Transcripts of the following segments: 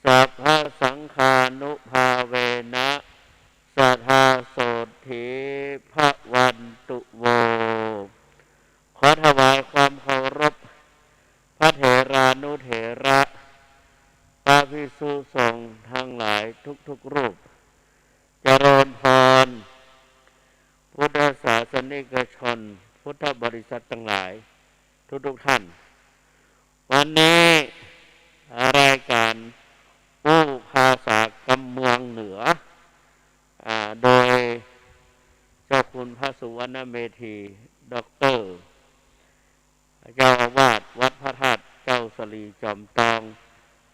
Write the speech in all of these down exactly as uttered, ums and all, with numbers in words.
สัพพะสังฆานุภาเวนะ สัทธาโสตถีภะวันตุโว ขอถวายความเคารพ พระเถรานุเถระ พระภิกษุสงฆ์ทั้งหลายทุกๆรูป เจริญพร พุทธศาสนิกชน พุทธบริษัททั้งหลายทุกๆท่าน วันนี้รายการอู้ภาษากำเมืองเหนือ อ่า โดยเจ้าคุณพระสุวรรณเมธี ด็อกเตอร์ เจ้าอาวาสวัดพระธาตุเจ้าสะหลีจอมตอง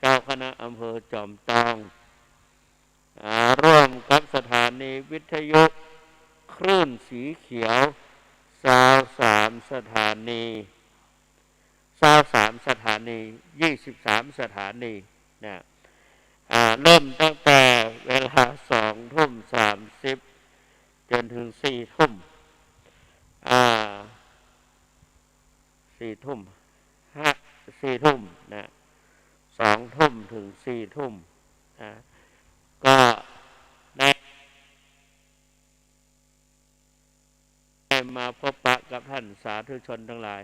เจ้าคณะอำเภอจอมตอง อ่า ร่วมกับสถานีวิทยุคลื่นสีเขียว ซาวสามสถานี ซาวสามสถานี ยี่สิบสามสถานีนะ อ่า เริ่มตั้งแต่เวลาสองทุ่มสามสิบ จนถึงสี่ทุ่ม อ่า สี่ทุ่ม ห้า สี่ทุ่มนะ สองทุ่มถึงสี่ทุ่มนะ ก็ได้ ได้มาพบปะกับท่านสาธุชนทั้งหลาย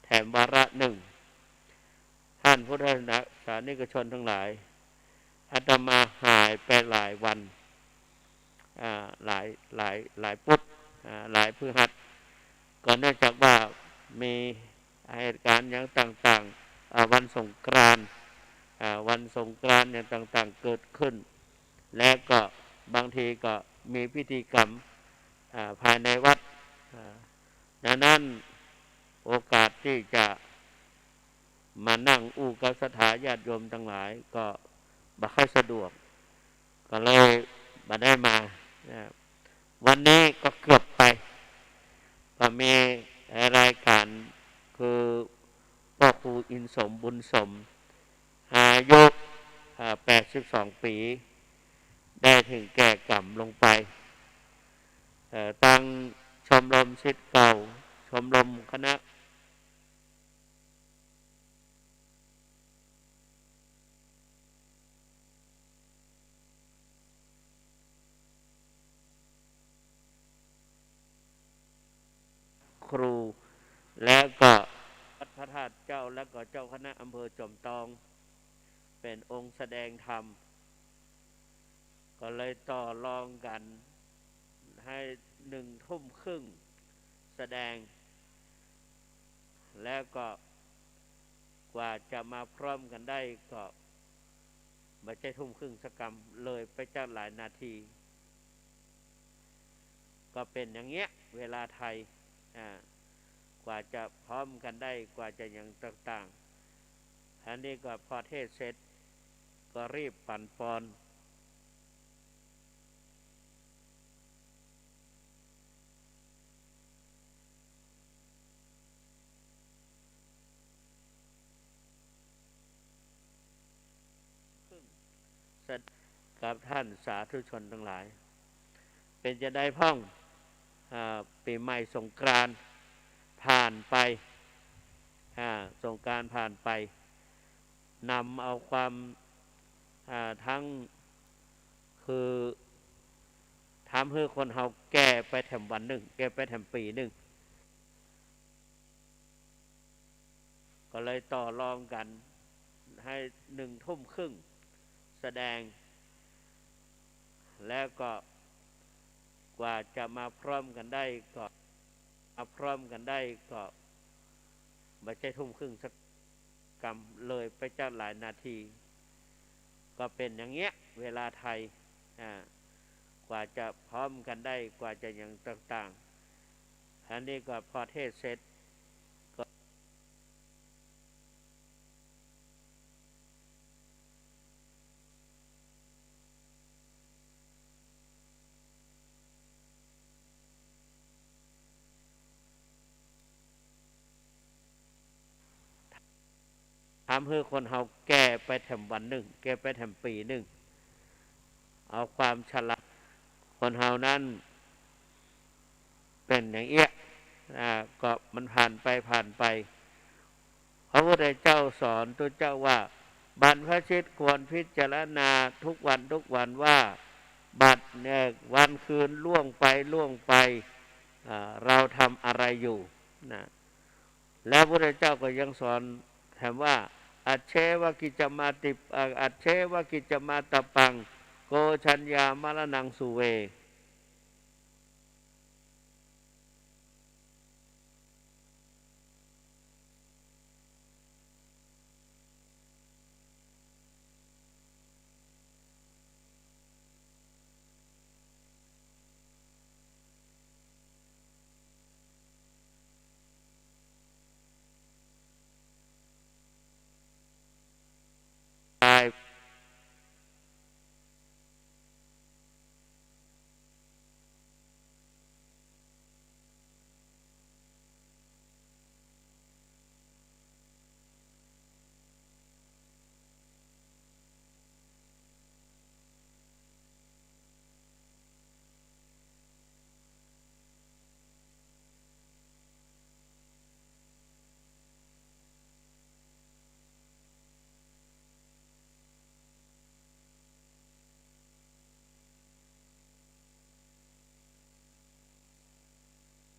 แถมวาระหนึ่ง ท่านพุทธศาสนิกชนทั้งหลาย อาตมาหายไปหลายวัน อ่า หลาย หลาย หลายพุธ อ่า หลายพฤหัส ก็เนื่องจากว่ามีเหตุการณ์อย่างต่างๆ อ่า วันสงกรานต์ อ่า วันสงกรานต์อย่างต่างๆ เกิดขึ้น และก็บางทีก็มีพิธีกรรม อ่า ภายในวัด อ่า ดังนั้นโอกาสที่จะมานั่งอู้กับศรัทธาญาติโยมทั้งหลายก็บ่ค่อยสะดวก ก็เลยบ่ได้มานะ วันนี้ก็เกือบไป ก็มีรายการคือพ่อครูอินสม บุญสม อายุ อ่า แปดสิบสองปี๋ ได้ถึงแก่กรรมลงไป เอ่อ ตังชมรมศิษย์เก่า ชมรมคณะ ครู และก็วัดพระธาตุเจ้า และก็เจ้าคณะอำเภอจอมตอง เป๋นองค์แสดงธรรม ก็เลยต่อรองกั๋นหื้อหนึ่งทุ่มครึ่งแสดง แล้วก็กว่าจะมาพร้อมกั๋นได้ก็บ่ใจ้ทุ่มครึ่งสักกำ เลยไปจักหลายนาที ก็เป๋นอย่างเงี้ย เวลาไทย อ่า กว่าจะพร้อมกั๋นได้ กว่าจะหยังต่างๆ อันนี้ก็พอเทศน์เสร็จ ก็รีบปั่นปอน กับท่านสาธุชนตังหลาย เป๋นจาใดพ่อง อ่า ปี๋ใหม่สงกรานต์ผ่านไป อ่า สงกรานต์ผ่านไป นำเอาความ อ่า ทั้ง คือ ทำหื้อคนเฮาแก่ไปแถมวันนึ่ง แก่ไปแถมปี๋นึ่ง ก็เลยต่อรองกั๋นหื้อหนึ่งทุ่มครึ่งแสดง แล้วก็กว่าจะมาพร้อมกั๋นได้ก็ มาพร้อมกั๋นได้ก็บ่ใจ้ทุ่มครึ่งสักกำ เลยไปจักหลายนาที ก็เป๋นอย่างเงี้ย เวลาไทย อ่า กว่าจะพร้อมกั๋นได้ กว่าจะหยังต่างๆ อันนี้ก็พอเทศน์เสร็จ ก็ ทำหื้อคนเฮาแก่ไปแถมวันนึ่ง แก่ไปแถมปี๋นึ่ง เอาความชรา คนเฮานั้นเป๋นอย่างเอี้ย อ่า ก็มันผ่านไป ผ่านไป พระพุทธเจ้าสอนตุ๊เจ้าว่า บรรพ ชิตควรพิจารณาทุกวันทุกวันว่า บัด เอ่อ วันคืนล่วงไปล่วงไป อ่า เราทำอะไรอยู่นะ แล้วพระพุทธเจ้าก็ยังสอนแถมว่า อัจเชวกิจจมาติ เอ่อ อัจเชวกิจจมาตปัง โก ชัญญามรณังสุเว